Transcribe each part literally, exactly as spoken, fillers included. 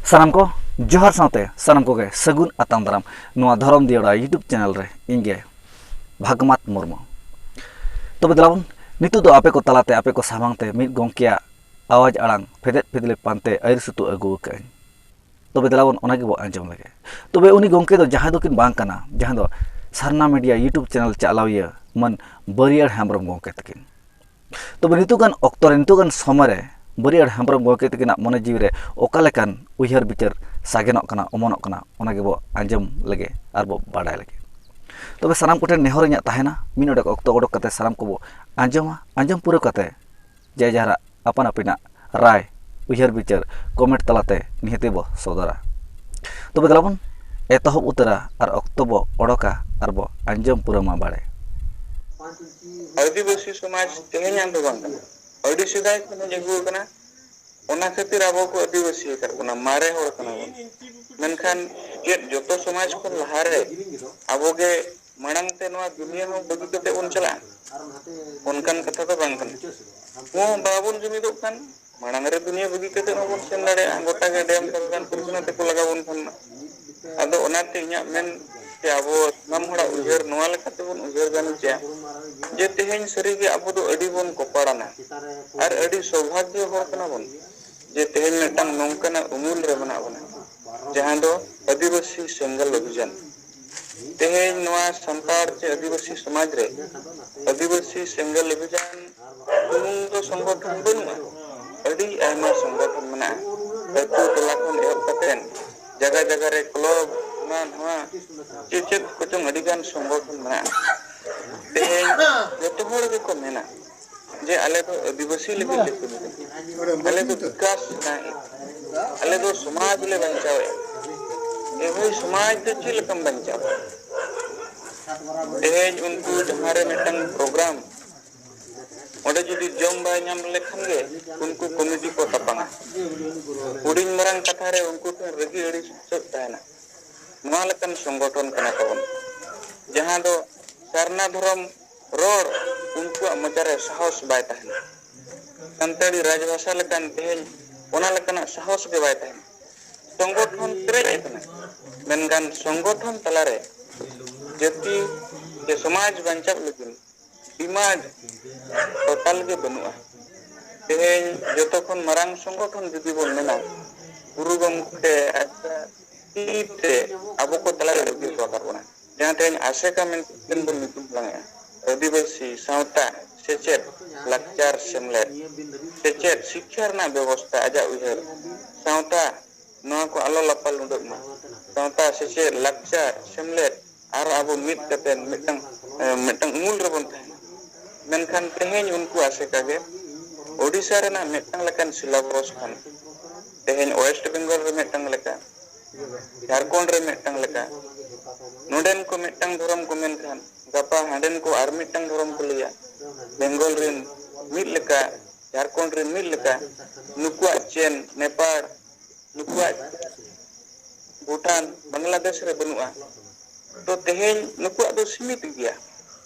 ᱥᱟᱱᱟᱢ ᱠᱚ ᱡᱚᱦᱟᱨ ᱥᱟᱶᱛᱮ ᱥᱟᱱᱟᱢ ᱠᱚᱜᱮ ᱥᱟᱹᱜᱩᱱ ᱟᱛᱟᱝ ᱫᱟᱨᱟᱢ ᱱᱚᱣᱟ ᱫᱷᱚᱨᱚᱢ ᱫᱤᱭᱟᱹᱲᱟ YouTube ᱪᱮᱱᱮᱞ ᱨᱮ ᱤᱧ ᱜᱮ ᱵᱷᱟᱜᱽᱢᱟᱛ ᱢᱩᱨᱢᱩ᱾ ᱛᱚᱵᱮ ᱫᱮᱞᱟ ᱵᱚᱱ ᱱᱤᱛᱚᱜ ᱫᱚ ᱟᱯᱮ ᱠᱚ ᱛᱟᱞᱟᱛᱮ ᱟᱯᱮ ᱠᱚ ᱥᱟᱢᱟᱝ ᱛᱮ ᱢᱤᱫ ᱜᱚᱢᱠᱮᱭᱟᱜ ᱟᱣᱟᱡᱽ ᱟᱲᱟᱝ ᱯᱷᱮᱫᱮᱫ ᱯᱷᱮᱫᱞᱮ ᱯᱟᱱᱛᱮ ᱟᱹᱨᱤ ᱥᱩᱛᱩᱜ ᱟᱹᱜᱩ ᱟᱠᱟᱫᱟᱹᱧ᱾ ᱛᱚᱵᱮ ᱫᱮᱞᱟ ᱵᱚᱱ ᱚᱱᱟ ᱜᱮᱵᱚ ᱟᱸᱡᱚᱢ ᱞᱮᱜᱮ᱾ ᱛᱚᱵᱮ ᱩᱱᱤ ᱜᱚᱢᱠᱮ ᱫᱚ ᱡᱟᱦᱟᱸᱭ ᱫᱚᱠᱤᱱ ᱵᱟᱝ ᱠᱟᱱᱟ, ᱡᱟᱦᱟᱸ ᱫᱚ ᱥᱟᱨᱱᱟ ᱢᱤᱰᱤᱭᱟ YouTube ᱪᱮᱱᱮᱞ ᱪᱟᱞᱟᱣᱤᱭᱟᱹ ᱢᱟᱹᱱ ᱵᱟᱹᱨᱤᱭᱟᱹᱲ ᱦᱮᱢᱵᱨᱚᱢ ᱜᱚᱢᱠᱮ ᱛᱟᱹᱠᱤᱱ᱾ ᱛᱚᱵᱮ ᱱᱤᱛᱚᱜ ᱜᱟᱱ ᱚᱠᱛᱚ ᱨᱮ, ᱱᱤᱛᱚᱜ ᱜᱟᱱ ᱥᱚᱢᱚᱭ ᱨᱮ ᱵᱟᱹᱨᱤᱭᱟᱹᱲ ᱦᱮᱢᱵᱨᱚᱢ ᱜᱚᱢᱠᱮ ᱛᱟᱹᱠᱤᱱᱟᱜ ᱢᱚᱱᱮ ᱡᱤᱣᱤ ᱨᱮ ᱚᱠᱟ ᱞᱮᱠᱟᱱ ᱩᱭᱦᱟᱹᱨ ᱵᱤᱪᱟᱹᱨ ᱥᱟᱜᱮᱱᱚᱜ ᱠᱟᱱᱟ, ᱚᱢᱚᱱᱚᱜ ᱠᱟᱱᱟ, ᱚᱱᱟ ᱜᱮᱵᱚ ᱟᱸᱡᱚᱢ ᱞᱮᱜᱮ ᱟᱨ ᱵᱚ ᱵᱟᱰᱟᱭ ᱞᱮᱜᱮ᱾ ᱛᱚᱵᱮ ᱥᱟᱱᱟᱢ ᱠᱚᱴᱷᱮᱱ ᱱᱮᱦᱚᱨ ᱤᱧᱟᱹᱜ ᱛᱟᱦᱮᱱᱟ, ᱢᱤᱫ ᱚᱰᱮᱠ ᱚᱠᱛᱚ ᱚᱰᱚᱠ ᱠᱟᱛᱮ ᱥᱟᱱᱟᱢ ᱠᱚᱵᱚ ᱟᱸᱡᱚᱢᱟ, ᱟᱸᱡᱚᱢ ᱯᱩᱨᱟᱹᱣ ᱠᱟᱛᱮ ᱡᱮ ᱡᱟᱦᱟᱨᱟᱜ ᱟᱯᱟᱱ ᱟᱹᱯᱤᱱᱟᱜ ᱨᱟᱭ, ᱩᱭᱦᱟᱹᱨ ᱵᱤᱪᱟᱹᱨ comment ᱛᱟᱞᱟᱛᱮ ᱱᱤᱦᱟᱹᱛᱤ ᱵᱚ ᱥᱚᱫᱚᱨᱟ᱾ ᱛᱚᱵᱮ ᱫᱮᱞᱟ ᱵᱚᱱ ᱮᱛᱚᱦᱚᱵ ᱩᱛᱟᱹᱨᱟ ᱟᱨ ᱚᱠᱛᱚ ᱵᱚ ᱚᱰᱚᱠᱟ ᱟᱨ ᱵᱚ ᱟᱸᱡᱚᱢ ᱯᱩᱨᱟᱹᱣ ᱢᱟ ᱵᱟᱲᱮ᱾ ᱟᱹᱫᱤᱵᱟᱹᱥᱤ ᱥᱚᱢᱟᱡᱽ ᱛᱮᱦᱮᱧᱟᱜ ᱫᱚ ᱵᱟᱝ ᱠᱟᱱᱟ, ᱟᱹᱰᱤ ᱥᱮᱫᱟᱭ ᱠᱷᱚᱱ ᱦᱮᱡ ᱟᱹᱜᱩ ᱟᱠᱟᱱᱟ᱾ ᱚᱱᱟ ᱠᱷᱟᱹᱛᱤᱨ ᱟᱵᱚ ᱠᱚ ᱟᱹᱫᱤᱵᱟᱹᱥᱤ ᱟᱠᱟᱫ ᱵᱚᱱᱟ, ᱢᱟᱨᱮ ᱦᱚᱲ ᱠᱟᱱᱟ ᱵᱚᱱ᱾ ᱢᱮᱱᱠᱷᱟᱱ ᱪᱮᱫ ᱡᱚᱛᱚ ᱥᱚᱢᱟᱡᱽ ᱠᱷᱚᱱ ᱞᱟᱦᱟᱨᱮ ᱟᱵᱚ ᱜᱮ ᱢᱟᱲᱟᱝ ᱛᱮ ᱱᱚᱣᱟ ᱫᱩᱱᱤᱭᱟᱹ ᱦᱚᱸ ᱵᱟᱹᱜᱤ ᱠᱟᱛᱮ ᱵᱚᱱ ᱪᱟᱞᱟᱜᱼᱟ? ᱚᱱᱠᱟᱱ ᱠᱟᱛᱷᱟ ᱫᱚ ᱵᱟᱝ ᱠᱟᱱᱟ᱾ ᱦᱚᱸ ᱵᱟᱵᱚᱱ ᱡᱩᱢᱤᱫᱚᱜ ᱠᱷᱟᱱ ᱢᱟᱲᱟᱝ ᱨᱮ ᱫᱩᱱᱤᱭᱟᱹ ᱵᱟᱹᱜᱤ ᱠᱟᱛᱮ ᱦᱚᱸᱵᱚᱱ ᱥᱮᱱ ᱫᱟᱲᱮᱭᱟᱜᱼᱟ, ᱜᱚᱴᱟ ᱜᱮ ᱰᱮᱢ ᱥᱚᱨᱠᱟᱨ ᱯᱚᱨᱤᱪᱟᱞᱚᱱᱟ ᱛᱮᱠᱚ ᱞᱟᱜᱟ ᱵᱚᱱ ᱠᱷᱟᱱ ᱢᱟ᱾ ᱟᱫᱚ ᱚᱱᱟᱛᱮ ᱤᱧᱟᱹᱜ ᱢᱮᱱ ᱥᱮ ᱟᱵᱚ ᱥᱟᱱᱟᱢ ᱦᱚᱲᱟᱜ ᱩᱭᱦᱟᱹᱨ ᱱᱚᱣᱟ ᱞᱮᱠᱟᱛᱮᱵᱚᱱ ᱩᱭᱦᱟᱹᱨ ᱜᱟᱱᱚᱜᱼᱟ ᱡᱮ ᱛᱮᱦᱮᱧ ᱥᱟᱹᱨᱤᱜᱮ ᱟᱵᱚ ᱫᱚ ᱟᱹᱰᱤ ᱵᱚᱱ ᱠᱚᱯᱟᱲᱟᱱᱟ ᱟᱨ ᱟᱹᱰᱤ ᱥᱳᱵᱷᱟᱜᱽᱭᱚ ᱦᱚᱲ ᱠᱟᱱᱟ ᱵᱚᱱ ᱡᱮ ᱛᱮᱦᱮᱧ ᱢᱤᱫᱴᱟᱝ ᱱᱚᱝᱠᱟᱱᱟᱜ ᱩᱢᱩᱞ ᱨᱮ ᱢᱮᱱᱟᱜ ᱵᱚᱱᱟ, ᱡᱟᱦᱟᱸ ᱫᱚ ᱟᱹᱫᱤᱵᱟᱹᱥᱤ ᱥᱮᱸᱜᱮᱞ ᱚᱵᱷᱤᱡᱟᱱ᱾ ᱛᱮᱦᱮᱧ ᱱᱚᱣᱟ ᱥᱟᱱᱛᱟᱲ ᱪᱮ ᱟᱹᱫᱤᱵᱟᱹᱥᱤ ᱥᱚᱢᱟᱡᱽ ᱨᱮ ᱟᱹᱫᱤᱵᱟᱹᱥᱤ ᱥᱮᱸᱜᱮᱞ ᱚᱵᱷᱤᱡᱟᱱ ᱥᱩᱢᱩᱝ ᱫᱚ ᱥᱚᱝᱜᱚᱴᱷᱚᱱ ᱵᱟᱹᱱᱩᱜᱼᱟ, ᱟᱹᱰᱤ ᱟᱭᱢᱟ ᱥᱚᱝᱜᱚᱴᱷᱚᱱ ᱢᱮᱱᱟᱜᱼᱟ᱾ ᱟᱹᱛᱩ ᱴᱚᱞᱟ ᱠᱷᱚᱱ ᱮᱦᱚᱵ ᱠᱟᱛᱮ ᱡᱟᱭᱜᱟ ᱡᱟᱭᱜᱟ ᱨᱮ ᱠᱞᱟᱵᱽ, ᱦᱟᱱᱟ ᱱᱚᱣᱟ, ᱪᱮᱫ ᱪᱮᱫ ᱠᱚᱪᱚᱝ ᱟᱹᱰᱤ ᱜᱟᱱ ᱥᱚᱝᱜᱚᱴᱷᱚᱱ ᱢᱮᱱᱟᱜᱼᱟ᱾ ᱛᱮᱦᱮᱧ ᱡᱚᱛᱚ ᱦᱚᱲ ᱜᱮᱠᱚ ᱢᱮᱱᱟ ᱡᱮ ᱟᱞᱮ ᱫᱚ ᱟᱹᱫᱤᱵᱟᱹᱥᱤ ᱞᱟᱹᱜᱤᱫ ᱞᱮ ᱠᱟᱹᱢᱤ ᱠᱟᱱᱟ, ᱟᱞᱮ ᱫᱚ ᱵᱤᱠᱟᱥ ᱞᱟᱹᱜᱤᱫ, ᱟᱞᱮ ᱫᱚ ᱥᱚᱢᱟᱡᱽ ᱞᱮ ᱵᱟᱧᱪᱟᱣᱮᱫᱼᱟ᱾ ᱮ ᱵᱷᱟᱹᱭ, ᱥᱚᱢᱟᱡᱽ ᱫᱚ ᱪᱮᱫ ᱞᱮᱠᱟᱢ ᱵᱟᱧᱪᱟᱣᱟ? ᱛᱮᱦᱮᱧ ᱩᱱᱠᱩ ᱡᱟᱦᱟᱸ ᱨᱮ ᱢᱤᱫᱴᱟᱝ ᱯᱨᱳᱜᱨᱟᱢ, ᱚᱸᱰᱮ ᱡᱩᱫᱤ ᱡᱚᱢ ᱵᱟᱭ ᱧᱟᱢ ᱞᱮᱠᱷᱟᱱ ᱜᱮ ᱩᱱᱠᱩ ᱠᱚᱢᱤᱴᱤ ᱠᱚ ᱛᱟᱯᱟᱢᱟ᱾ ᱦᱩᱰᱤᱧ ᱢᱟᱨᱟᱝ ᱠᱟᱛᱷᱟ ᱨᱮ ᱩᱱᱠᱩ ᱴᱷᱮᱱ ᱨᱟᱹᱜᱤ ᱟᱹᱲᱤᱥ ᱥᱟᱹᱛ ᱛᱟᱦᱮᱱᱟ᱾ ᱱᱚᱣᱟ ᱞᱮᱠᱟᱱ ᱥᱚᱝᱜᱚᱴᱷᱚᱱ ᱠᱟᱱᱟ ᱛᱟᱵᱚᱱ, ᱡᱟᱦᱟᱸ ᱫᱚ ᱥᱟᱨᱱᱟ ᱫᱷᱚᱨᱚᱢ ᱨᱚᱲ ᱩᱱᱠᱩᱣᱟᱜ ᱢᱚᱪᱟᱨᱮ ᱥᱟᱦᱚᱥ ᱵᱟᱭ ᱛᱟᱦᱮᱱᱟ᱾ ᱥᱟᱱᱛᱟᱲᱤ ᱨᱟᱡᱽᱵᱷᱟᱥᱟ ᱞᱮᱠᱟᱱ ᱛᱮᱦᱮᱧ ᱚᱱᱟ ᱞᱮᱠᱟᱱᱟᱜ ᱥᱟᱦᱚᱥ ᱜᱮ ᱵᱟᱭ ᱛᱟᱦᱮᱱᱟ᱾ ᱥᱚᱝᱜᱚᱴᱷᱚᱱ ᱯᱮᱨᱮᱡ ᱟᱠᱟᱱᱟ, ᱢᱮᱱᱠᱷᱟᱱ ᱥᱚᱝᱜᱚᱴᱷᱚᱱ ᱛᱟᱞᱟᱨᱮ ᱡᱟᱹᱛᱤ ᱥᱮ ᱥᱚᱢᱟᱡᱽ ᱵᱟᱧᱪᱟᱣ ᱞᱟᱹᱜᱤᱫ ᱰᱤᱢᱟᱱᱰ ᱴᱳᱴᱟᱞ ᱜᱮ ᱵᱟᱹᱱᱩᱜᱼᱟ᱾ ᱛᱮᱦᱮᱧ ᱡᱚᱛᱚ ᱠᱷᱚᱱ ᱢᱟᱨᱟᱝ ᱥᱚᱝᱜᱚᱴᱷᱚᱱ ᱡᱩᱫᱤ ᱵᱚᱱ ᱢᱮᱱᱟ, ᱜᱩᱨᱩ ᱜᱚᱢᱠᱮ ᱟᱡᱟᱜ ᱛᱤ ᱛᱮ ᱟᱵᱚ ᱠᱚ ᱛᱟᱞᱟᱨᱮ ᱟᱹᱜᱩ ᱦᱚᱴᱚ ᱟᱠᱟᱫ ᱵᱚᱱᱟ, ᱡᱟᱦᱟᱸ ᱛᱮᱦᱮᱧ ᱟᱥᱮᱠᱟ ᱢᱮᱱᱛᱮ ᱵᱚᱱ ᱧᱩᱛᱩᱢ ᱦᱟᱞᱟᱝᱮᱜᱼᱟ᱾ ᱟᱹᱫᱤᱵᱟᱹᱥᱤ ᱥᱟᱶᱛᱟ, ᱥᱮᱪᱮᱫ, ᱞᱟᱠᱪᱟᱨ ᱥᱮᱢᱞᱮᱫ, ᱥᱮᱪᱮᱫ ᱥᱤᱠᱠᱷᱟ ᱨᱮᱱᱟᱜ ᱵᱮᱵᱚᱥᱛᱷᱟ, ᱟᱡᱟᱜ ᱩᱭᱦᱟᱹᱨ, ᱥᱟᱶᱛᱟ, ᱱᱚᱣᱟ ᱠᱚ ᱟᱞᱚ ᱞᱟᱯᱟᱞ ᱩᱰᱟᱹᱜ ᱢᱟ᱾ ᱥᱟᱶᱛᱟ, ᱥᱮᱪᱮᱫ, ᱞᱟᱠᱪᱟᱨ, ᱥᱮᱢᱞᱮᱫ, ᱟᱨ ᱟᱵᱚ ᱢᱤᱫ ᱠᱟᱛᱮ ᱢᱤᱫᱴᱟᱝ, ᱮ, ᱢᱤᱫᱴᱟᱝ ᱩᱢᱩᱞ ᱨᱮᱵᱚᱱ ᱛᱟᱦᱮᱱᱟ᱾ ᱢᱮᱱᱠᱷᱟᱱ ᱛᱮᱦᱮᱧ ᱩᱱᱠᱩ ᱟᱥᱮᱠᱟ ᱜᱮ ᱳᱰᱤᱥᱟ ᱨᱮᱱᱟᱜ ᱢᱤᱫᱴᱟᱝ ᱞᱮᱠᱟᱱ ᱥᱤᱞᱟᱵᱚᱥ ᱠᱷᱚᱱ ᱛᱮᱦᱮᱧ ᱳᱭᱮᱥᱴ ᱵᱮᱝᱜᱚᱞ ᱨᱮ ᱢᱤᱫᱴᱟᱝ ᱞᱮᱠᱟ, ᱡᱷᱟᱲᱠᱷᱚᱸᱰ ᱨᱮ ᱢᱤᱫᱴᱟᱝ ᱞᱮᱠᱟ, ᱱᱚᱰᱮᱱ ᱠᱚ ᱢᱤᱫᱴᱟᱝ ᱫᱷᱚᱨᱚᱢ ᱠᱚ ᱢᱮᱱᱠᱷᱟᱱ ᱜᱟᱯᱟ ᱦᱟᱸᱰᱮᱱ ᱠᱚ ᱟᱨ ᱢᱤᱫᱴᱟᱝ ᱫᱷᱚᱨᱚᱢ ᱠᱚ ᱞᱟᱹᱭᱟ᱾ ᱵᱮᱝᱜᱚᱞ ᱨᱮᱱ ᱢᱤᱫ ᱞᱮᱠᱟ, ᱡᱷᱟᱲᱠᱷᱚᱸᱰ ᱨᱮᱱ ᱢᱤᱫ ᱞᱮᱠᱟ, ᱱᱩᱠᱩᱣᱟᱜ ᱪᱮᱱ ᱱᱮᱯᱟᱲ, ᱱᱩᱠᱩᱣᱟᱜ ᱵᱷᱩᱴᱟᱱ, ᱵᱟᱝᱞᱟᱫᱮᱥ ᱨᱮ ᱵᱟᱹᱱᱩᱜᱼᱟ᱾ ᱛᱚ ᱛᱮᱦᱮᱧ ᱱᱩᱠᱩᱣᱟᱜ ᱫᱚ ᱥᱤᱢᱤᱛ ᱜᱮᱭᱟ᱾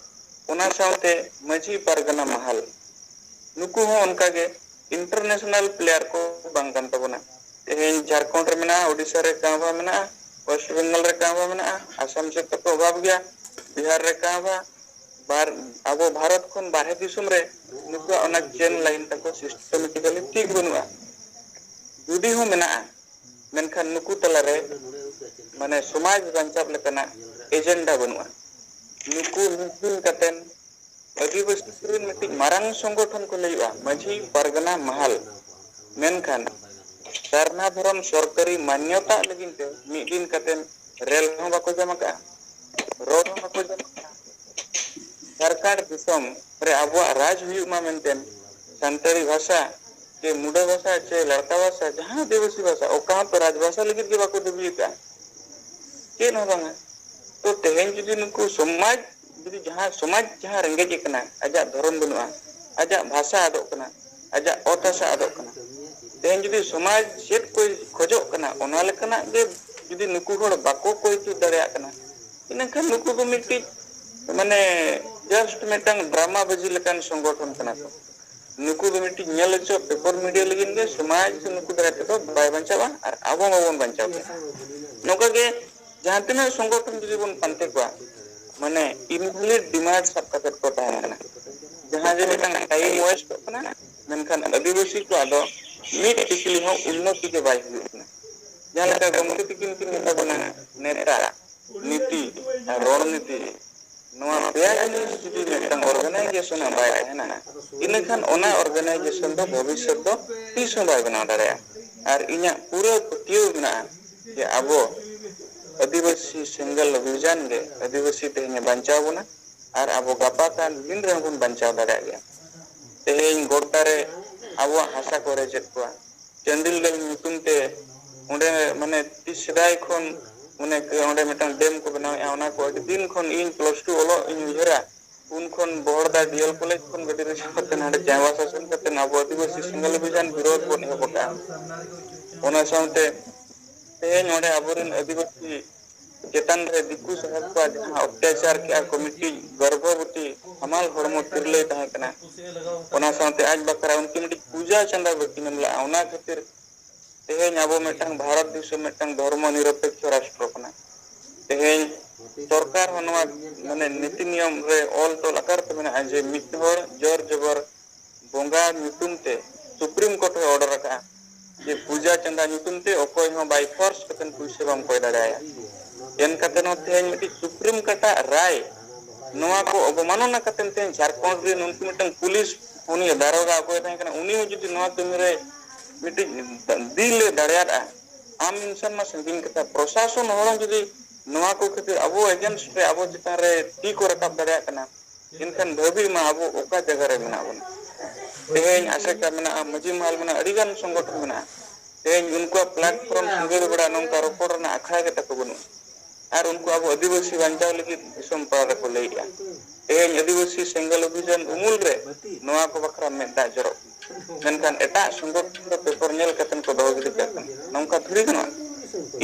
ᱚᱱᱟ ᱥᱟᱶᱛᱮ ᱢᱟᱹᱡᱷᱤ ᱯᱟᱨᱜᱟᱱᱟ ᱢᱟᱦᱟᱞ, ᱱᱩᱠᱩ ᱦᱚᱸ ᱚᱱᱠᱟᱜᱮ ᱤᱱᱴᱟᱨᱱᱮᱥᱱᱟᱞ ᱯᱞᱮᱭᱟᱨ ᱠᱚ ᱵᱟᱝ ᱠᱟᱱ ᱛᱟᱵᱚᱱᱟ᱾ ᱛᱮᱦᱮᱧ ᱡᱷᱟᱲᱠᱷᱚᱸᱰ ᱨᱮ ᱢᱮᱱᱟᱜᱼᱟ, ᱳᱰᱤᱥᱟ ᱨᱮ ᱠᱟᱸᱣ ᱵᱟ ᱢᱮᱱᱟᱜᱼᱟ, ᱳᱭᱮᱥᱴ ᱵᱮᱝᱜᱚᱞ ᱨᱮ ᱠᱟᱸᱣ ᱵᱟ ᱢᱮᱱᱟᱜᱼᱟ, ᱟᱥᱟᱢ ᱥᱮᱫ ᱫᱚᱠᱚ ᱚᱵᱷᱟᱵᱽ ᱜᱮᱭᱟ, ᱵᱤᱦᱟᱨ ᱨᱮ ᱠᱟᱸᱣ ᱵᱟ, ᱵᱟᱨ, ᱟᱵᱚ ᱵᱷᱟᱨᱚᱛ ᱠᱷᱚᱱ ᱵᱟᱨᱦᱮ ᱫᱤᱥᱚᱢ ᱨᱮ ᱱᱩᱠᱩᱣᱟᱜ ᱚᱱᱟ ᱪᱮᱱ ᱞᱟᱭᱤᱱ ᱛᱟᱠᱚ ᱥᱤᱥᱴᱮᱢᱮᱴᱤᱠᱟᱞᱤ ᱴᱷᱤᱠ ᱵᱟᱹᱱᱩᱜᱼᱟ᱾ ᱡᱩᱫᱤ ᱦᱚᱸ ᱢᱮᱱᱟᱜᱼᱟ, ᱢᱮᱱᱠᱷᱟᱱ ᱱᱩᱠᱩ ᱛᱟᱞᱟᱨᱮ ᱢᱟᱱᱮ ᱥᱚᱢᱟᱡᱽ ᱵᱟᱧᱪᱟᱣ ᱞᱮᱠᱟᱱᱟᱜ ᱮᱡᱮᱱᱰᱟ ᱵᱟᱹᱱᱩᱜᱼᱟ᱾ ᱱᱩᱠᱩ ᱢᱤᱫ ᱫᱤᱱ ᱠᱟᱛᱮᱱ ᱟᱹᱫᱤᱵᱟᱹᱥᱤ ᱨᱮᱱ ᱢᱤᱫᱴᱤᱡ ᱢᱟᱨᱟᱝ ᱥᱚᱝᱜᱚᱴᱷᱚᱱ ᱠᱚ ᱞᱟᱹᱭᱚᱜᱼᱟ ᱢᱟᱹᱡᱷᱤ ᱯᱟᱨᱜᱟᱱᱟ ᱢᱟᱦᱟᱞ, ᱢᱮᱱᱠᱷᱟᱱ ᱥᱟᱨᱱᱟ ᱫᱷᱚᱨᱚᱢ ᱥᱚᱨᱠᱟᱨᱤ ᱢᱟᱱᱭᱚᱛᱟ ᱞᱟᱹᱜᱤᱫ ᱛᱮ ᱢᱤᱫ ᱫᱤᱱ ᱠᱟᱛᱮᱱ ᱨᱮᱞ ᱦᱚᱸ ᱵᱟᱠᱚ ᱡᱚᱢ ᱟᱠᱟᱫᱼᱟ, ᱨᱳᱰ ᱦᱚᱸ ᱵᱟᱠᱚ ᱡᱚᱢ ᱟᱠᱟᱫᱼᱟ᱾ ᱡᱷᱟᱲᱠᱷᱚᱸᱰ ᱫᱤᱥᱚᱢ ᱨᱮ ᱟᱵᱚᱣᱟᱜ ᱨᱟᱡᱽ ᱦᱩᱭᱩᱜ ᱢᱟ ᱢᱮᱱᱛᱮ ᱥᱟᱱᱛᱟᱲᱤ ᱵᱷᱟᱥᱟ ᱪᱮ ᱢᱩᱰᱟᱹ ᱵᱷᱟᱥᱟ ᱪᱮ ᱞᱟᱲᱠᱟ ᱵᱷᱟᱥᱟ, ᱡᱟᱦᱟᱸ ᱟᱹᱫᱤᱵᱟᱹᱥᱤ ᱵᱷᱟᱥᱟ, ᱚᱠᱟ ᱦᱚᱸᱛᱚ ᱨᱟᱡᱽ ᱵᱷᱟᱥᱟ ᱞᱟᱹᱜᱤᱫ ᱜᱮ ᱵᱟᱠᱚ ᱫᱟᱹᱵᱤ ᱟᱠᱟᱫᱼᱟ, ᱪᱮᱫ ᱦᱚᱸ ᱵᱟᱝᱟ᱾ ᱛᱚ ᱛᱮᱦᱮᱧ ᱡᱩᱫᱤ ᱱᱩᱠᱩ ᱥᱚᱢᱟᱡᱽ, ᱡᱩᱫᱤ ᱡᱟᱦᱟᱸ ᱥᱚᱢᱟᱡᱽ ᱡᱟᱦᱟᱸ ᱨᱮᱸᱜᱮᱡ ᱟᱠᱟᱱᱟ, ᱟᱡᱟᱜ ᱫᱷᱚᱨᱚᱢ ᱵᱟᱹᱱᱩᱜᱼᱟ, ᱟᱡᱟᱜ ᱵᱷᱟᱥᱟ ᱟᱫᱚᱜ ᱠᱟᱱᱟ, ᱟᱡᱟᱜ ᱚᱛ ᱦᱟᱥᱟ ᱟᱫᱚᱜ ᱠᱟᱱᱟ, ᱛᱮᱦᱮᱧ ᱡᱩᱫᱤ ᱥᱚᱢᱟᱡᱽ ᱪᱮᱫ ᱠᱚᱭ ᱠᱷᱚᱡᱚᱜ ᱠᱟᱱᱟ, ᱚᱱᱟ ᱞᱮᱠᱟᱱᱟᱜ ᱜᱮ ᱡᱩᱫᱤ ᱱᱩᱠᱩ ᱦᱚᱲ ᱵᱟᱠᱚ ᱠᱚᱭ ᱛᱩᱫ ᱫᱟᱲᱮᱭᱟᱜ ᱠᱟᱱᱟ, ᱤᱱᱟᱹᱠᱷᱟᱱ ᱱᱩᱠᱩ ᱫᱚ ᱢᱤᱫᱴᱤᱡ ᱢᱟᱱᱮ just ᱢᱤᱫᱴᱟᱝ ᱰᱨᱟᱢᱟ ᱵᱟᱹᱡᱤ ᱞᱮᱠᱟᱱ ᱥᱚᱝᱜᱚᱴᱷᱚᱱ ᱠᱟᱱᱟ ᱠᱚ᱾ ᱱᱩᱠᱩ ᱫᱚ ᱢᱤᱫᱴᱤᱡ ᱧᱮᱞ ᱦᱚᱪᱚ ᱯᱮᱯᱟᱨ ᱢᱤᱰᱤᱭᱟ ᱞᱟᱹᱜᱤᱫ ᱜᱮ ᱥᱚᱢᱟᱡᱽ ᱫᱚ ᱱᱩᱠᱩ ᱫᱟᱨᱟᱭ ᱛᱮᱫᱚ ᱵᱟᱭ ᱵᱟᱧᱪᱟᱜᱼᱟ ᱟᱨ ᱟᱵᱚ ᱦᱚᱸ ᱵᱟᱵᱚᱱ ᱵᱟᱧᱪᱟᱣ ᱠᱮᱭᱟ᱾ ᱱᱚᱝᱠᱟ ᱜᱮ ᱡᱟᱦᱟᱸ ᱛᱤᱱᱟᱹᱜ ᱥᱚᱝᱜᱚᱴᱷᱚᱱ ᱡᱩᱫᱤ ᱵᱚᱱ ᱯᱟᱱᱛᱮ ᱠᱚᱣᱟ, ᱢᱟᱱᱮ invalid demand ᱥᱟᱵ ᱠᱟᱛᱮ ᱠᱚ ᱛᱟᱦᱮᱱ ᱠᱟᱱᱟ, ᱡᱟᱦᱟᱸ ᱡᱮ ᱢᱤᱫᱴᱟᱝ time waste ᱚᱜ ᱠᱟᱱᱟ, ᱢᱮᱱᱠᱷᱟᱱ ᱟᱹᱫᱤᱵᱟᱹᱥᱤ ᱠᱚᱣᱟᱜ ᱫᱚ ᱢᱤᱫ ᱴᱤᱠᱞᱤ ᱦᱚᱸ ᱩᱱᱱᱚᱛᱤ ᱜᱮ ᱵᱟᱭ ᱦᱩᱭᱩᱜ ᱠᱟᱱᱟ᱾ ᱡᱟᱦᱟᱸ ᱞᱮᱠᱟ ᱜᱚᱢᱠᱮ ᱛᱤᱠᱤᱱ ᱠᱤᱱ ᱢᱮᱛᱟ ᱵᱚᱱᱟ, ᱱᱮᱛᱟ, ᱱᱤᱛᱤ ᱟᱨ ᱨᱚᱲᱱᱤᱛᱤ, ᱱᱚᱣᱟ ᱯᱮᱭᱟ ᱡᱤᱱᱤᱥ ᱡᱩᱫᱤ ᱢᱤᱫᱴᱟᱝ organization ᱟᱜ ᱵᱟᱭ ᱛᱟᱦᱮᱱᱟ, ᱤᱱᱟᱹᱠᱷᱟᱱ ᱚᱱᱟ organization ᱫᱚ ᱵᱷᱚᱵᱤᱥᱥᱚᱛ ᱫᱚ ᱛᱤᱥ ᱦᱚᱸ ᱵᱟᱭ ᱵᱮᱱᱟᱣ ᱫᱟᱲᱮᱭᱟᱜᱼᱟ᱾ ᱟᱨ ᱤᱧᱟᱹᱜ ᱯᱩᱨᱟᱹ ᱯᱟᱹᱛᱭᱟᱹᱣ ᱢᱮᱱᱟᱜᱼᱟ ᱡᱮ ᱟᱵᱚ ᱟᱹᱫᱤᱵᱟᱹᱥᱤ ᱥᱮᱸᱜᱮᱞ ᱚᱵᱷᱤᱡᱟᱱ ᱜᱮ ᱟᱹᱫᱤᱵᱟᱹᱥᱤ ᱛᱮᱦᱮᱧ ᱮ ᱵᱟᱧᱪᱟᱣ ᱵᱚᱱᱟ ᱟᱨ ᱟᱵᱚ ᱜᱟᱯᱟ ᱠᱟᱱ ᱫᱤᱱ ᱨᱮᱦᱚᱸ ᱵᱚᱱ ᱵᱟᱧᱪᱟᱣ ᱫᱟᱲᱮᱭᱟᱜ ᱜᱮᱭᱟ᱾ ᱛᱮᱦᱮᱧ ᱜᱚᱰᱰᱟ ᱨᱮ ᱟᱵᱚᱣᱟᱜ ᱦᱟᱥᱟ ᱠᱚ ᱨᱮᱡᱮᱫ ᱠᱚᱣᱟ, ᱪᱟᱱᱰᱤᱞ ᱰᱮᱢ ᱧᱩᱛᱩᱢ ᱛᱮ ᱚᱸᱰᱮ ᱢᱟᱱᱮ ᱛᱤᱥ ᱥᱮᱫᱟᱭ ᱠᱷᱚᱱ ᱚᱱᱮ ᱚᱸᱰᱮ ᱢᱤᱫᱴᱟᱝ ᱰᱮᱢ ᱠᱚ ᱵᱮᱱᱟᱣᱮᱫᱼᱟ, ᱚᱱᱟ ᱠᱚ ᱟᱹᱰᱤ ᱫᱤᱱ ᱠᱷᱚᱱ ᱤᱧ plus two ᱚᱞᱚᱜ ᱤᱧ ᱩᱭᱦᱟᱹᱨᱟ, ᱩᱱ ᱠᱷᱚᱱ ᱵᱚᱦᱚᱲᱫᱟ D.L. ᱠᱚᱞᱮᱡᱽ ᱠᱷᱚᱱ ᱜᱟᱹᱰᱤ ᱨᱮ ᱪᱟᱞᱟᱣ ᱠᱟᱛᱮ ᱱᱚᱰᱮ ᱪᱟᱭᱵᱟᱥᱟ ᱥᱮᱱ ᱠᱟᱛᱮ ᱟᱵᱚ ᱟᱹᱫᱤᱵᱟᱹᱥᱤ ᱥᱮᱸᱜᱮᱞ ᱚᱵᱷᱤᱡᱟᱱ ᱵᱤᱨᱳᱫᱷ ᱵᱚᱱ ᱮᱦᱚᱵ ᱟᱠᱟᱫᱼᱟ᱾ ᱚᱱᱟ ᱥᱟᱶᱛᱮ ᱛᱮᱦᱮᱧ ᱚᱸᱰᱮ ᱟᱵᱚᱨᱮᱱ ᱟᱹᱫᱤᱵᱟᱹᱥᱤ ᱪᱮᱛᱟᱱ ᱨᱮ ᱫᱤᱠᱩ ᱥᱟᱦᱮᱵ ᱠᱚᱣᱟᱜ ᱡᱟᱦᱟᱸ ᱚᱛᱛᱟᱪᱟᱨ ᱠᱮᱜᱼᱟ ᱠᱚ, ᱢᱤᱫᱴᱤᱡ ᱜᱚᱨᱵᱷᱚᱵᱚᱛᱤ ᱦᱟᱢᱟᱞ ᱦᱚᱲᱢᱚ ᱛᱤᱨᱞᱟᱹᱭ ᱛᱟᱦᱮᱸ ᱠᱟᱱᱟ, ᱚᱱᱟ ᱥᱟᱶᱛᱮ ᱟᱡ ᱵᱟᱠᱷᱨᱟ ᱩᱱᱠᱤᱱ ᱢᱤᱫᱴᱤᱡ ᱯᱩᱡᱟ ᱪᱟᱸᱫᱟ ᱵᱟᱹᱠᱤᱱ ᱮᱢ ᱞᱮᱜᱼᱟ᱾ ᱚᱱᱟ ᱠᱷᱟᱹᱛᱤᱨ ᱛᱮᱦᱮᱧ ᱟᱵᱚ ᱢᱤᱫᱴᱟᱝ ᱵᱷᱟᱨᱚᱛ ᱫᱤᱥᱚᱢ ᱢᱤᱫᱴᱟᱝ ᱫᱷᱚᱨᱢᱚ ᱱᱤᱨᱚᱯᱮᱠᱠᱷᱚ ᱨᱟᱥᱴᱨᱚ ᱠᱟᱱᱟ᱾ ᱛᱮᱦᱮᱧ ᱥᱚᱨᱠᱟᱨ ᱦᱚᱸ ᱱᱚᱣᱟ ᱢᱟᱱᱮ ᱱᱤᱛᱤ ᱱᱤᱭᱚᱢ ᱨᱮ ᱚᱞ ᱛᱚᱞ ᱟᱠᱟᱨ ᱛᱮ ᱢᱮᱱᱟᱜᱼᱟ ᱡᱮ ᱢᱤᱫ ᱦᱚᱲ ᱡᱚᱨ ᱡᱚᱵᱚᱨ ᱵᱚᱸᱜᱟ ᱧᱩᱛᱩᱢ ᱛᱮ ᱥᱩᱯᱨᱤᱢ ᱠᱳᱨᱴ ᱮ ᱚᱰᱟᱨ ᱟᱠᱟᱫᱼᱟ ᱡᱮ ᱯᱩᱡᱟ ᱪᱟᱸᱫᱟ ᱧᱩᱛᱩᱢ ᱛᱮ ᱚᱠᱚᱭ ᱦᱚᱸ by force ᱠᱟᱛᱮ ᱯᱩᱭᱥᱟᱹ ᱵᱟᱢ ᱠᱚᱭ ᱫᱟᱲᱮᱭᱟᱭᱟ᱾ ᱮᱱ ᱠᱟᱛᱮ ᱦᱚᱸ ᱛᱮᱦᱮᱧ ᱢᱤᱫᱴᱤᱡ ᱥᱩᱯᱨᱤᱢ ᱠᱳᱨᱴ ᱟᱜ ᱨᱟᱭ ᱱᱚᱣᱟ ᱠᱚ ᱚᱵᱚᱢᱟᱱᱚᱱᱟ ᱠᱟᱛᱮ ᱛᱮᱦᱮᱧ ᱡᱷᱟᱲᱠᱷᱚᱸᱰ ᱨᱮᱱ ᱩᱱᱠᱩ ᱢᱤᱫᱴᱟᱝ ᱯᱩᱞᱤᱥ ᱩᱱᱤ ᱫᱟᱨᱚᱜᱟ ᱚᱠᱚᱭ ᱛᱟᱦᱮᱸ ᱠᱟᱱᱟ, ᱩᱱᱤ ᱦᱚᱸ ᱡᱩᱫᱤ ᱱᱚᱣᱟ ᱠᱟᱹᱢᱤ ᱨᱮ ᱢᱤᱫᱴᱤᱡ ᱫᱤᱞ ᱮ ᱫᱟᱲᱮᱭᱟᱫᱼᱟ, ᱟᱢ ᱤᱱᱥᱟᱱ ᱢᱟ ᱥᱟᱺᱜᱤᱧ ᱠᱟᱛᱷᱟ, ᱯᱨᱚᱥᱟᱥᱚᱱ ᱦᱚᱲ ᱦᱚᱸ ᱡᱩᱫᱤ ᱱᱚᱣᱟ ᱠᱚ ᱠᱷᱟᱹᱛᱤᱨ ᱟᱵᱚ against ᱨᱮ ᱟᱵᱚ ᱪᱮᱛᱟᱱ ᱨᱮ ᱛᱤ ᱠᱚ ᱨᱟᱠᱟᱵ ᱫᱟᱲᱮᱭᱟᱜ ᱠᱟᱱᱟ, ᱮᱱᱠᱷᱟᱱ ᱵᱷᱟᱹᱵᱤ ᱢᱟ ᱟᱵᱚ ᱚᱠᱟ ᱡᱟᱭᱜᱟ ᱨᱮ ᱢᱮᱱᱟᱜ ᱵᱚᱱᱟ᱾ ᱛᱮᱦᱮᱧ ᱟᱥᱮᱠᱟ ᱢᱮᱱᱟᱜᱼᱟ, ᱢᱟᱹᱡᱷᱤ ᱢᱟᱦᱟᱞ ᱢᱮᱱᱟᱜᱼᱟ, ᱟᱹᱰᱤᱜᱟᱱ ᱥᱚᱝᱜᱚᱴᱷᱚᱱ ᱢᱮᱱᱟᱜᱼᱟ᱾ ᱛᱮᱦᱮᱧ ᱩᱱᱠᱩᱣᱟᱜ platform ᱥᱤᱸᱜᱟᱹᱲ ᱵᱮᱲᱟ ᱱᱚᱝᱠᱟ ᱨᱚᱯᱚᱲ ᱨᱮᱱᱟᱜ ᱟᱠᱷᱲᱟ ᱜᱮ ᱛᱟᱠᱚ ᱵᱟᱹᱱᱩᱜᱼᱟ᱾ ᱟᱨ ᱩᱱᱠᱩ ᱟᱵᱚ ᱟᱹᱫᱤᱵᱟᱹᱥᱤ ᱵᱟᱧᱪᱟᱣ ᱞᱟᱹᱜᱤᱫ ᱫᱤᱥᱚᱢ ᱯᱟᱲᱟ ᱨᱮᱠᱚ ᱞᱟᱹᱭᱮᱜᱼᱟ᱾ ᱛᱮᱦᱮᱧ ᱟᱹᱫᱤᱵᱟᱹᱥᱤ ᱥᱮᱸᱜᱮᱞ ᱚᱵᱷᱤᱡᱟᱱ ᱩᱢᱩᱞ ᱨᱮ ᱱᱚᱣᱟ ᱠᱚ ᱵᱟᱠᱷᱨᱟ ᱢᱮᱫ ᱫᱟᱜ ᱡᱚᱨᱚᱜ ᱠᱟᱱᱟ᱾ ᱢᱮᱱᱠᱷᱟᱱ ᱮᱴᱟᱜ ᱥᱚᱝᱜᱚᱴᱷᱚᱱ ᱫᱚ ᱯᱮᱯᱟᱨ ᱧᱮᱞ ᱠᱟᱛᱮ ᱠᱚ ᱫᱚᱦᱚ ᱜᱤᱰᱤ ᱠᱟᱜ ᱠᱟᱱᱟ᱾ ᱱᱚᱝᱠᱟ ᱛᱷᱚᱲᱤ ᱜᱟᱱᱚᱜᱼᱟ᱾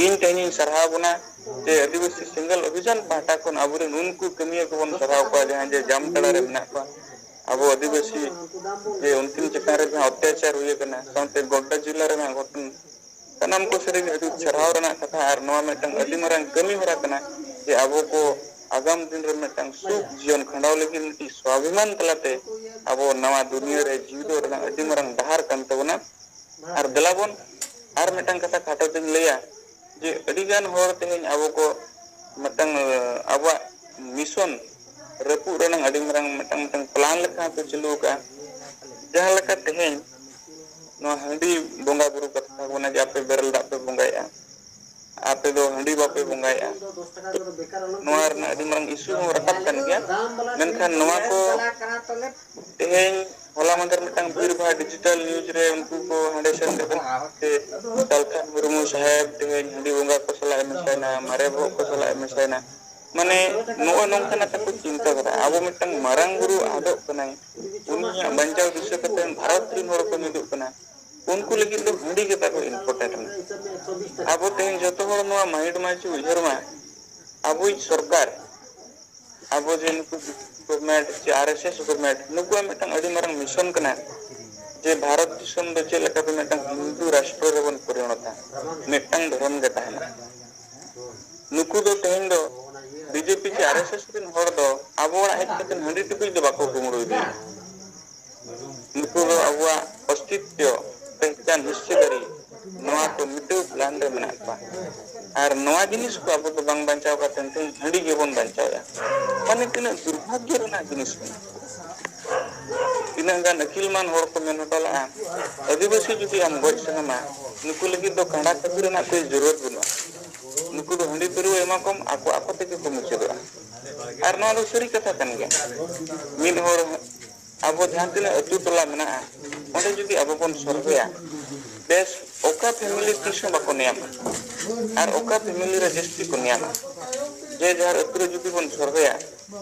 ᱤᱧ ᱛᱮᱦᱮᱧᱤᱧ ᱥᱟᱨᱦᱟᱣ ᱵᱚᱱᱟ ᱡᱮ ᱟᱹᱫᱤᱵᱟᱹᱥᱤ ᱥᱮᱸᱜᱮᱞ ᱚᱵᱷᱤᱡᱟᱱ ᱯᱟᱦᱴᱟ ᱠᱷᱚᱱ ᱟᱵᱚᱨᱮᱱ ᱩᱱᱠᱩ ᱠᱟᱹᱢᱤᱭᱟᱹ ᱠᱚᱵᱚᱱ ᱥᱟᱨᱦᱟᱣ ᱠᱚᱣᱟ ᱡᱟᱦᱟᱸᱭ ᱡᱮ ᱡᱟᱢᱛᱟᱲᱟ ᱨᱮ ᱢᱮᱱᱟᱜ ᱠᱚᱣᱟ᱾ ᱟᱵᱚ ᱟᱹᱫᱤᱵᱟᱹᱥᱤ ᱡᱮ ᱩᱱᱠᱤᱱ ᱪᱮᱛᱟᱱ ᱨᱮ ᱡᱟᱦᱟᱸ ᱚᱛᱛᱟᱪᱟᱨ ᱦᱩᱭ ᱟᱠᱟᱱᱟ, ᱥᱟᱶᱛᱮ ᱜᱚᱰᱰᱟ ᱡᱮᱞᱟ ᱨᱮᱱᱟᱜ ᱜᱷᱚᱴᱚᱱ, ᱥᱟᱱᱟᱢ ᱠᱚ ᱥᱟᱹᱨᱤᱜᱮ ᱟᱹᱰᱤ ᱥᱟᱨᱦᱟᱣ ᱨᱮᱱᱟᱜ ᱠᱟᱛᱷᱟ᱾ ᱟᱨ ᱱᱚᱣᱟ ᱢᱤᱫᱴᱟᱝ ᱟᱹᱰᱤ ᱢᱟᱨᱟᱝ ᱠᱟᱹᱢᱤ ᱦᱚᱨᱟ ᱠᱟᱱᱟ ᱡᱮ ᱟᱵᱚ ᱠᱚ ᱟᱜᱟᱢ ᱫᱤᱱ ᱨᱮ ᱢᱤᱫᱴᱟᱝ ᱥᱩᱠ ᱡᱤᱭᱚᱱ ᱠᱷᱟᱸᱰᱟᱣ ᱞᱟᱹᱜᱤᱫ ᱢᱤᱫᱴᱤᱡ ᱥᱣᱟᱵᱷᱤᱢᱟᱱ ᱛᱟᱞᱟᱛᱮ ᱟᱵᱚ ᱱᱟᱣᱟ ᱫᱩᱱᱤᱭᱟᱹ ᱨᱮ ᱡᱤᱣᱤᱫᱚᱜ ᱨᱮᱱᱟᱜ ᱟᱹᱰᱤ ᱢᱟᱨᱟᱝ ᱰᱟᱦᱟᱨ ᱠᱟᱱ ᱛᱟᱵᱚᱱᱟ᱾ ᱟᱨ ᱫᱮᱞᱟ ᱵᱚᱱ ᱟᱨ ᱢᱤᱫᱴᱟᱝ ᱠᱟᱛᱷᱟ ᱠᱷᱟᱴᱚ ᱛᱮᱧ ᱞᱟᱹᱭᱟ ᱡᱮ ᱟᱹᱰᱤᱜᱟᱱ ᱦᱚᱲ ᱛᱮᱦᱮᱧ ᱟᱵᱚ ᱠᱚ ᱢᱤᱫᱴᱟᱝ, ᱟᱵᱚᱣᱟᱜ mission ᱨᱟᱹᱯᱩᱫ ᱨᱮᱱᱟᱝ ᱟᱹᱰᱤ ᱢᱟᱨᱟᱝ ᱢᱤᱫᱴᱟᱝ, ᱢᱤᱫᱴᱟᱝ plan ᱞᱮᱠᱟ ᱦᱚᱸᱠᱚ ᱪᱟᱹᱞᱩ ᱟᱠᱟᱫᱼᱟ᱾ ᱡᱟᱦᱟᱸ ᱞᱮᱠᱟ ᱛᱮᱦᱮᱧ ᱱᱚᱣᱟ ᱦᱟᱺᱰᱤ ᱵᱚᱸᱜᱟ ᱵᱩᱨᱩ ᱠᱟᱛᱷᱟ ᱠᱚ ᱢᱮᱱᱟ ᱡᱮ ᱟᱯᱮ ᱵᱮᱨᱮᱞ ᱫᱟᱜ ᱯᱮ ᱵᱚᱸᱜᱟᱭᱮᱫᱼᱟ, ᱟᱯᱮ ᱫᱚ ᱦᱟᱺᱰᱤ ᱵᱟᱯᱮ ᱵᱚᱸᱜᱟᱭᱮᱫᱼᱟ᱾ ᱱᱚᱣᱟ ᱨᱮᱱᱟᱜ ᱟᱹᱰᱤ ᱢᱟᱨᱟᱝ issue ᱦᱚᱸ ᱨᱟᱠᱟᱵ ᱠᱟᱱ ᱜᱮᱭᱟ᱾ ᱢᱮᱱᱠᱷᱟᱱ ᱱᱚᱣᱟ ᱠᱚ ᱛᱮᱦᱮᱧ ᱦᱚᱞᱟ ᱢᱟᱫᱷᱮᱨ ᱢᱤᱫᱴᱟᱝ ᱵᱷᱤᱲ ᱵᱷᱟᱲ digital news ᱨᱮ ᱩᱱᱠᱩ ᱠᱚ ᱦᱟᱸᱰᱮ ᱥᱮᱱ ᱠᱟᱛᱮ ᱥᱟᱞᱠᱷᱟᱱ ᱢᱩᱨᱢᱩ ᱥᱟᱦᱮᱵᱽ ᱛᱮᱦᱮᱧ ᱦᱟᱺᱰᱤ ᱵᱚᱸᱜᱟ ᱠᱚ ᱥᱟᱞᱟᱜ ᱮ ᱢᱮᱥᱟᱭᱮᱱᱟ, ᱢᱟᱨᱮ ᱵᱚᱦᱚᱜ ᱠᱚ ᱥᱟᱞᱟᱜ ᱮ ᱢᱮᱥᱟᱭᱮᱱᱟ᱾ ᱢᱟᱱᱮ ᱱᱚᱜᱼᱚᱭ ᱱᱚᱝᱠᱟᱱᱟᱜ ᱛᱟᱠᱚ ᱪᱤᱱᱛᱟᱹ ᱫᱷᱟᱨᱟ᱾ ᱟᱵᱚ ᱢᱤᱫᱴᱟᱝ ᱢᱟᱨᱟᱝ ᱵᱩᱨᱩ ᱟᱫᱚᱜ ᱠᱟᱱᱟᱭ, ᱩᱱᱤᱭᱟᱜ ᱵᱟᱧᱪᱟᱣ ᱫᱤᱥᱟᱹ ᱠᱟᱛᱮ ᱵᱷᱟᱨᱚᱛ ᱨᱮᱱ ᱦᱚᱲ ᱠᱚ ᱢᱤᱫᱚᱜ ᱠᱟᱱᱟ, ᱩᱱᱠᱩ ᱞᱟᱹᱜᱤᱫ ᱫᱚ ᱦᱟᱺᱰᱤ ᱜᱮ ᱛᱟᱠᱚ important ᱢᱮᱱᱟᱜᱼᱟ᱾ ᱟᱵᱚ ᱛᱮᱦᱮᱧ ᱡᱚᱛᱚ ᱦᱚᱲ ᱱᱚᱣᱟ mind ᱢᱟ ᱪᱮ ᱩᱭᱦᱟᱹᱨ ᱢᱟ, ᱟᱵᱚᱭᱤᱡ ᱥᱚᱨᱠᱟᱨ, ᱟᱵᱚ ᱡᱮ ᱱᱩᱠᱩ government ᱪᱮ RSS government, ᱱᱩᱠᱩᱣᱟᱜ ᱢᱤᱫᱴᱟᱝ ᱟᱹᱰᱤ ᱢᱟᱨᱟᱝ mission ᱠᱟᱱᱟ ᱡᱮ ᱵᱷᱟᱨᱚᱛ ᱫᱤᱥᱚᱢ ᱫᱚ ᱪᱮᱫ ᱞᱮᱠᱟᱛᱮ ᱢᱤᱫᱴᱟᱝ ᱦᱤᱱᱫᱩ ᱨᱟᱥᱴᱨᱚ ᱨᱮᱵᱚᱱ ᱯᱚᱨᱤᱱᱚᱛᱟ, ᱢᱤᱫᱴᱟᱝ ᱫᱷᱚᱨᱚᱢ ᱜᱮ ᱛᱟᱦᱮᱱᱟ᱾ ᱱᱩᱠᱩ ᱫᱚ ᱛᱮᱦᱮᱧ ᱫᱚ BJP ᱪᱮ RSS ᱨᱮᱱ ᱦᱚᱲ ᱫᱚ ᱟᱵᱚ ᱚᱲᱟᱜ ᱦᱮᱡ ᱠᱟᱛᱮ ᱦᱟᱺᱰᱤ ᱴᱩᱠᱩᱡ ᱫᱚ ᱵᱟᱠᱚ ᱠᱩᱢᱵᱽᱲᱩ ᱤᱫᱤᱭᱟ᱾ ᱱᱩᱠᱩ ᱫᱚ ᱟᱵᱚᱣᱟᱜ ᱚᱥᱛᱤᱛᱛᱚ, ᱯᱮᱦᱪᱟᱱ, ᱦᱤᱥᱴᱨᱤ, ᱱᱚᱣᱟ ᱠᱚ ᱢᱤᱴᱟᱹᱣ plan ᱨᱮ ᱢᱮᱱᱟᱜ ᱠᱚᱣᱟ᱾ ᱟᱨ ᱱᱚᱣᱟ ᱡᱤᱱᱤᱥ ᱠᱚ ᱟᱵᱚ ᱫᱚ ᱵᱟᱝ ᱵᱟᱧᱪᱟᱣ ᱠᱟᱛᱮ ᱛᱮᱦᱮᱧ ᱦᱟᱺᱰᱤ ᱜᱮᱵᱚᱱ ᱵᱟᱧᱪᱟᱣᱮᱫᱼᱟ᱾ ᱢᱟᱱᱮ ᱛᱤᱱᱟᱹᱜ ᱫᱩᱨᱵᱷᱟᱜᱽᱭᱚ ᱨᱮᱱᱟᱜ ᱡᱤᱱᱤᱥ ᱠᱟᱱᱟ᱾ ᱛᱤᱱᱟᱹᱜ ᱜᱟᱱ ᱟᱹᱠᱤᱞ ᱢᱟᱱ ᱦᱚᱲ ᱠᱚ ᱢᱮᱱ ᱦᱚᱴᱚ ᱞᱮᱫᱼᱟ, ᱟᱹᱫᱤᱵᱟᱹᱥᱤ ᱡᱩᱫᱤ ᱟᱢ ᱜᱚᱡ ᱥᱟᱱᱟᱢᱟ, ᱱᱩᱠᱩ ᱞᱟᱹᱜᱤᱫ ᱫᱚ ᱠᱟᱸᱰᱟ ᱠᱟᱹᱯᱤ ᱨᱮᱱᱟᱜ ᱠᱳᱭ ᱡᱚᱨᱩᱨᱟᱛ ᱵᱟᱹᱱᱩᱜᱼᱟ᱾ ᱱᱩᱠᱩ ᱫᱚ ᱦᱟᱺᱰᱤ ᱯᱟᱹᱨᱣᱟᱹ ᱮᱢᱟ ᱠᱚᱢ, ᱟᱠᱚ ᱟᱠᱚ ᱛᱮᱜᱮ ᱠᱚ ᱢᱩᱪᱟᱹᱫᱚᱜᱼᱟ᱾ ᱟᱨ ᱱᱚᱣᱟ ᱫᱚ ᱥᱟᱹᱨᱤ ᱠᱟᱛᱷᱟ ᱠᱟᱱ ᱜᱮᱭᱟ᱾ ᱢᱤᱫ ᱦᱚᱲ ᱟᱵᱚ ᱡᱟᱦᱟᱸ ᱛᱤᱱᱟᱹᱜ ᱟᱹᱛᱩ ᱴᱚᱞᱟ ᱢᱮᱱᱟᱜᱼᱟ, ᱚᱸᱰᱮ ᱡᱩᱫᱤ ᱟᱵᱚ ᱵᱚᱱ ᱥᱚᱨᱵᱷᱮᱭᱟ, ᱵᱮᱥ ᱚᱠᱟ family ᱛᱤᱥ ᱦᱚᱸ ᱵᱟᱠᱚ ᱧᱟᱢᱟ ᱟᱨ ᱚᱠᱟ family ᱨᱮ ᱡᱟᱹᱥᱛᱤ ᱠᱚ ᱧᱟᱢᱟ᱾ ᱡᱮ ᱡᱟᱦᱟᱸ ᱟᱹᱛᱩ ᱨᱮ ᱡᱩᱫᱤ ᱵᱚᱱ ᱥᱚᱨᱵᱷᱮᱭᱟ,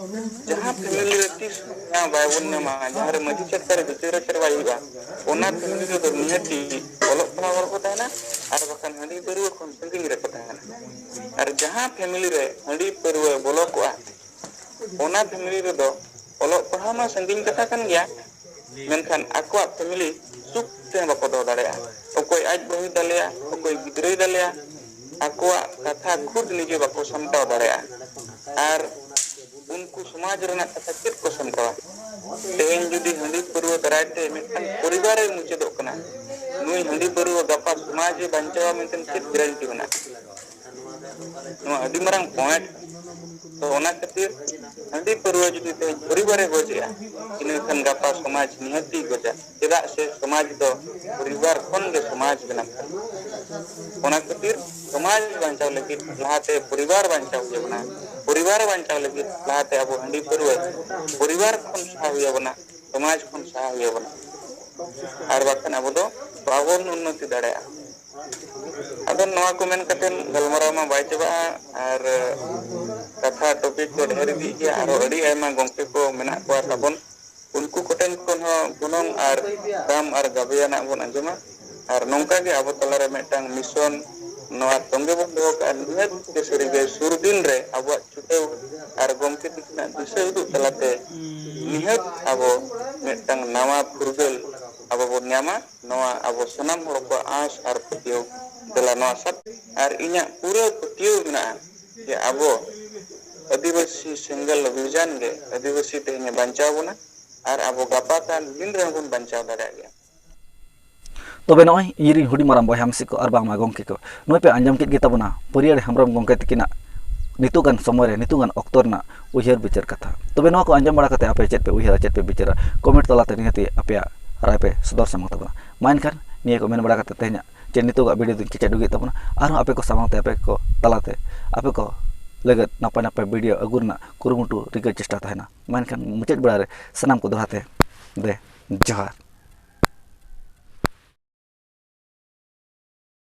ᱡᱟᱦᱟᱸ family ᱨᱮ ᱛᱤᱥ ᱦᱚᱸ ᱧᱟᱢ ᱵᱟᱭᱵᱚᱱ ᱧᱟᱢᱟ, ᱡᱟᱦᱟᱸ ᱨᱮ ᱢᱟᱹᱡᱷᱤ ᱪᱷᱟᱴᱠᱟ ᱨᱮ ᱵᱤᱪᱟᱹᱨ ᱟᱪᱟᱨ ᱵᱟᱭ ᱦᱩᱭᱩᱜᱼᱟ, ᱚᱱᱟ family ᱨᱮᱫᱚ ᱱᱤᱦᱟᱹᱛᱤ ᱚᱞᱚᱜ ᱯᱟᱲᱦᱟᱣ ᱦᱚᱲ ᱠᱚ ᱛᱟᱦᱮᱱᱟ, ᱟᱨ ᱵᱟᱠᱷᱟᱱ ᱦᱟᱺᱰᱤ ᱯᱟᱹᱨᱣᱟᱹ ᱠᱷᱚᱱ ᱥᱟᱺᱜᱤᱧ ᱨᱮᱠᱚ ᱛᱟᱦᱮᱱᱟ᱾ ᱟᱨ ᱡᱟᱦᱟᱸ family ᱨᱮ ᱦᱟᱺᱰᱤ ᱯᱟᱹᱨᱣᱟᱹ ᱵᱚᱞᱚ ᱠᱚᱜᱼᱟ, ᱚᱱᱟ family ᱨᱮᱫᱚ ᱚᱞᱚᱜ ᱯᱟᱲᱦᱟᱣ ᱢᱟ ᱥᱟᱺᱜᱤᱧ ᱠᱟᱛᱷᱟ ᱠᱟᱱ ᱜᱮᱭᱟ, ᱢᱮᱱᱠᱷᱟᱱ ᱟᱠᱚᱣᱟᱜ ᱯᱷᱮᱢᱤᱞᱤ ᱥᱩᱠ ᱛᱮᱦᱚᱸ ᱵᱟᱠᱚ ᱫᱚᱦᱚ ᱫᱟᱲᱮᱭᱟᱜᱼᱟ᱾ ᱚᱠᱚᱭ ᱟᱡ ᱵᱟᱹᱦᱩᱭ ᱫᱟᱞᱮᱭᱟ, ᱚᱠᱚᱭ ᱜᱤᱫᱽᱨᱟᱹᱭ ᱫᱟᱞᱮᱭᱟ, ᱟᱠᱚᱣᱟᱜ ᱠᱟᱛᱷᱟ ᱠᱷᱩᱫ ᱱᱤᱡᱮ ᱵᱟᱠᱚ ᱥᱟᱢᱴᱟᱣ ᱫᱟᱲᱮᱭᱟᱜᱼᱟ᱾ ᱟᱨ ᱩᱱᱠᱩ ᱥᱚᱢᱟᱡᱽ ᱨᱮᱱᱟᱜ ᱠᱟᱛᱷᱟ ᱪᱮᱫ ᱠᱚ ᱥᱟᱢᱴᱟᱣᱟ? ᱛᱮᱦᱮᱧ ᱡᱩᱫᱤ ᱦᱟᱺᱰᱤ ᱯᱟᱹᱨᱣᱟᱹ ᱫᱟᱨᱟᱭ ᱛᱮ ᱢᱤᱫᱴᱟᱝ ᱯᱚᱨᱤᱵᱟᱨᱮ ᱢᱩᱪᱟᱹᱫᱚᱜ ᱠᱟᱱᱟ, ᱱᱩᱭ ᱦᱟᱺᱰᱤ ᱯᱟᱹᱨᱣᱟᱹ ᱜᱟᱯᱟ ᱥᱚᱢᱟᱡᱽ ᱮ ᱵᱟᱧᱪᱟᱣᱟ ᱢᱮᱱᱛᱮ ᱪᱮᱫ ᱜᱮᱨᱮᱱᱴᱤ ᱢᱮᱱᱟᱜᱼᱟ? ᱱᱚᱣᱟ ᱟᱹᱰᱤ ᱢᱟᱨᱟᱝ ᱯᱚᱭᱮᱱᱴ᱾ ᱛᱚ ᱚᱱᱟ ᱠᱷᱟᱹᱛᱤᱨ ᱦᱟᱺᱰᱤ ᱯᱟᱹᱨᱣᱟᱹ ᱡᱩᱫᱤ ᱛᱮᱦᱮᱧ ᱯᱚᱨᱤᱵᱟᱨᱮ ᱜᱚᱡᱮᱜᱼᱟ, ᱤᱱᱟᱹ ᱠᱷᱟᱱ ᱜᱟᱯᱟ ᱥᱚᱢᱟᱡᱽ ᱱᱤᱦᱟᱹᱛᱤ ᱜᱚᱡᱟ᱾ ᱪᱮᱫᱟᱜ ᱥᱮ ᱥᱚᱢᱟᱡᱽ ᱫᱚ ᱯᱚᱨᱤᱵᱟᱨ ᱠᱷᱚᱱ ᱜᱮ ᱥᱚᱢᱟᱡᱽ ᱵᱮᱱᱟᱜ ᱠᱟᱱᱟ᱾ ᱚᱱᱟ ᱠᱷᱟᱹᱛᱤᱨ ᱥᱚᱢᱟᱡᱽ ᱵᱟᱧᱪᱟᱣ ᱞᱟᱹᱜᱤᱫ ᱞᱟᱦᱟᱛᱮ ᱯᱚᱨᱤᱵᱟᱨ ᱵᱟᱧᱪᱟᱣ ᱦᱩᱭ ᱟᱵᱚᱱᱟ᱾ ᱯᱚᱨᱤᱵᱟᱨ ᱵᱟᱧᱪᱟᱣ ᱞᱟᱹᱜᱤᱫ ᱞᱟᱦᱟᱛᱮ ᱟᱵᱚ ᱦᱟᱺᱰᱤ ᱯᱟᱹᱨᱣᱟᱹ ᱯᱚᱨᱤᱵᱟᱨ ᱠᱷᱚᱱ ᱥᱟᱦᱟ ᱦᱩᱭ ᱟᱵᱚᱱᱟ, ᱥᱚᱢᱟᱡᱽ ᱠᱷᱚᱱ ᱥᱟᱦᱟ ᱦᱩᱭ ᱟᱵᱚᱱᱟ᱾ ᱟᱨ ᱵᱟᱠᱷᱟᱱ ᱟᱵᱚ ᱫᱚ ᱵᱟᱵᱚᱱ ᱩᱱᱱᱚᱛᱤ ᱫᱟᱲᱮᱭᱟᱜᱼᱟ᱾ ᱟᱫᱚ ᱱᱚᱣᱟ ᱠᱚ ᱢᱮᱱ ᱠᱟᱛᱮ ᱜᱟᱞᱢᱟᱨᱟᱣ ᱢᱟ ᱵᱟᱭ ᱪᱟᱵᱟᱜᱼᱟ, ᱟᱨ ᱠᱟᱛᱷᱟ ᱴᱚᱯᱤᱠ ᱠᱚ ᱰᱷᱮᱨ ᱤᱫᱤᱜ ᱜᱮᱭᱟ᱾ ᱟᱨᱚ ᱟᱹᱰᱤ ᱟᱭᱢᱟ ᱜᱚᱢᱠᱮ ᱠᱚ ᱢᱮᱱᱟᱜ ᱠᱚᱣᱟ ᱛᱟᱵᱚᱱ, ᱩᱱᱠᱩ ᱠᱚᱴᱷᱮᱱ ᱠᱷᱚᱱ ᱦᱚᱸ ᱜᱩᱱᱟᱹᱱ ᱟᱨ ᱫᱟᱢ ᱟᱨ ᱜᱟᱵᱮᱭᱟᱱᱟᱜ ᱵᱚᱱ ᱟᱸᱡᱚᱢᱟ᱾ ᱟᱨ ᱱᱚᱝᱠᱟ ᱜᱮ ᱟᱵᱚ ᱛᱟᱞᱟᱨᱮ ᱢᱤᱫᱴᱟᱝ ᱢᱤᱥᱚᱱ ᱱᱚᱣᱟ ᱛᱚᱸᱜᱮ ᱵᱚᱱ ᱫᱚᱦᱚ ᱠᱟᱜᱼᱟ, ᱱᱤᱦᱟᱹᱛ ᱜᱮ ᱥᱟᱹᱨᱤᱜᱮ ᱥᱩᱨ ᱫᱤᱱ ᱨᱮ ᱟᱵᱚᱣᱟᱜ ᱪᱷᱩᱴᱟᱹᱣ ᱟᱨ ᱜᱚᱢᱠᱮ ᱛᱤᱠᱤᱱᱟᱜ ᱫᱤᱥᱟᱹ ᱩᱫᱩᱜ ᱛᱟᱞᱟᱛᱮ ᱱᱤᱦᱟᱹᱛ ᱟᱵᱚ ᱢᱤᱫᱴᱟᱝ ᱱᱟᱣᱟ ᱯᱷᱩᱨᱜᱟᱹᱞ ᱟᱵᱚ ᱵᱚᱱ ᱧᱟᱢᱟ᱾ ᱱᱚᱣᱟ ᱟᱵᱚ ᱥᱟᱱᱟᱢ ᱦᱚᱲ ᱠᱚᱣᱟᱜ ᱟᱸᱥ ᱟᱨ ᱯᱟᱹᱛᱭᱟᱹᱣ᱾ ᱫᱮᱞᱟ ᱱᱚᱣᱟ ᱥᱟᱛ ᱟᱨ ᱤᱧᱟᱹᱜ ᱯᱩᱨᱟᱹ ᱯᱟᱹᱛᱭᱟᱹᱣ ᱢᱮᱱᱟᱜᱼᱟ ᱡᱮ ᱟᱵᱚ ᱟᱹᱫᱤᱵᱟᱹᱥᱤ ᱥᱮᱸᱜᱮᱞ ᱚᱵᱷᱤᱡᱟᱱ ᱜᱮ ᱟᱹᱫᱤᱵᱟᱹᱥᱤ ᱛᱮᱦᱮᱧᱮ ᱵᱟᱧᱪᱟᱣ ᱵᱚᱱᱟ ᱟᱨ ᱟᱵᱚ ᱜᱟᱯᱟ ᱠᱟᱱ ᱫᱤᱱ ᱨᱮᱦᱚᱸ ᱵᱚᱱ ᱵᱟᱧᱪᱟᱣ ᱫᱟᱲᱮᱭᱟᱜ ᱜᱮᱭᱟ᱾ ᱛᱚᱵᱮ ᱱᱚᱜᱼᱚᱭ ᱤᱧᱨᱮᱱ ᱦᱩᱰᱤᱧ ᱢᱟᱨᱟᱝ ᱵᱚᱭᱦᱟ ᱢᱤᱥᱤ ᱠᱚ ᱟᱨ ᱵᱟᱝᱢᱟ ᱜᱚᱢᱠᱮ ᱠᱚ, ᱱᱚᱜᱼᱚᱭ ᱯᱮ ᱟᱸᱡᱚᱢ ᱠᱮᱫ ᱜᱮ ᱛᱟᱵᱚᱱᱟ ᱯᱟᱹᱨᱤᱭᱟᱹᱲ ᱦᱮᱢᱵᱨᱚᱢ ᱜᱚᱢᱠᱮ ᱛᱤᱠᱤᱱᱟᱜ ᱱᱤᱛᱚᱜ ᱜᱟᱱ ᱥᱚᱢᱚᱭ ᱨᱮ, ᱱᱤᱛᱚᱜ ᱜᱟᱱ ᱚᱠᱛᱚ ᱨᱮᱱᱟᱜ ᱩᱭᱦᱟᱹᱨ ᱵᱤᱪᱟᱹᱨ ᱠᱟᱛᱷᱟ᱾ ᱛᱚᱵᱮ ᱱᱚᱣᱟ ᱠᱚ ᱟᱸᱡᱚᱢ ᱵᱟᱲᱟ ᱠᱟᱛᱮ ᱟᱯᱮ ᱪᱮᱫ ᱯᱮ ᱩᱭᱦᱟᱹᱨᱟ, ᱪᱮᱫ ᱯᱮ ᱵᱤᱪᱟᱹᱨᱟ, ᱠᱚᱢᱮᱱᱴ ᱛᱟᱞᱟᱛᱮ ᱱᱤᱦᱟᱹᱛᱤ ᱟᱯᱮᱭᱟᱜ ᱨᱟᱭ ᱯᱮ ᱥᱚᱫᱚᱨ ᱥᱟᱢᱟᱝ ᱛᱟᱵᱚᱱᱟ᱾ ᱢᱟ ᱮᱱᱠᱷᱟᱱ ᱱᱤᱭᱟᱹ ᱠᱚ ᱢᱮᱱ ᱵᱟᱲᱟ ᱠᱟᱛᱮ ᱛᱮᱦᱮᱧᱟᱜ ᱪᱮ ᱱᱤᱛᱚᱜᱟᱜ ᱵᱷᱤᱰᱤᱭᱳ ᱫᱚᱧ ᱠᱮᱪᱮᱫ ᱩᱜᱮᱫ ᱛᱟᱵᱚᱱᱟ᱾ ᱟᱨᱦᱚᱸ ᱟᱯᱮ ᱠᱚ ᱥᱟᱢᱟᱝ ᱛᱮ ᱟᱯᱮ ᱠᱚ ᱛᱟᱞᱟᱛᱮ ᱟᱯᱮ ᱠᱚ ᱞᱟᱹᱜᱤᱫ ᱱᱟᱯᱟᱭ ᱱᱟᱯᱟᱭ ᱵᱷᱤᱰᱤᱭᱳ ᱟᱹᱜᱩ ᱨᱮᱱᱟᱜ ᱠᱩᱨᱩᱢᱩᱴᱩ ᱨᱤᱠᱟᱹ ᱪᱮᱥᱴᱟ ᱛᱟᱦᱮᱱᱟ᱾ ᱢᱟ ᱮᱱᱠᱷᱟᱱ ᱢᱩᱪᱟᱹᱫ ᱵᱮᱲᱟ ᱨᱮ ᱥᱟᱱᱟᱢ ᱠᱚ ᱫᱚᱦᱲᱟ ᱛᱮ ᱫᱮ ᱡᱚᱦᱟᱨ᱾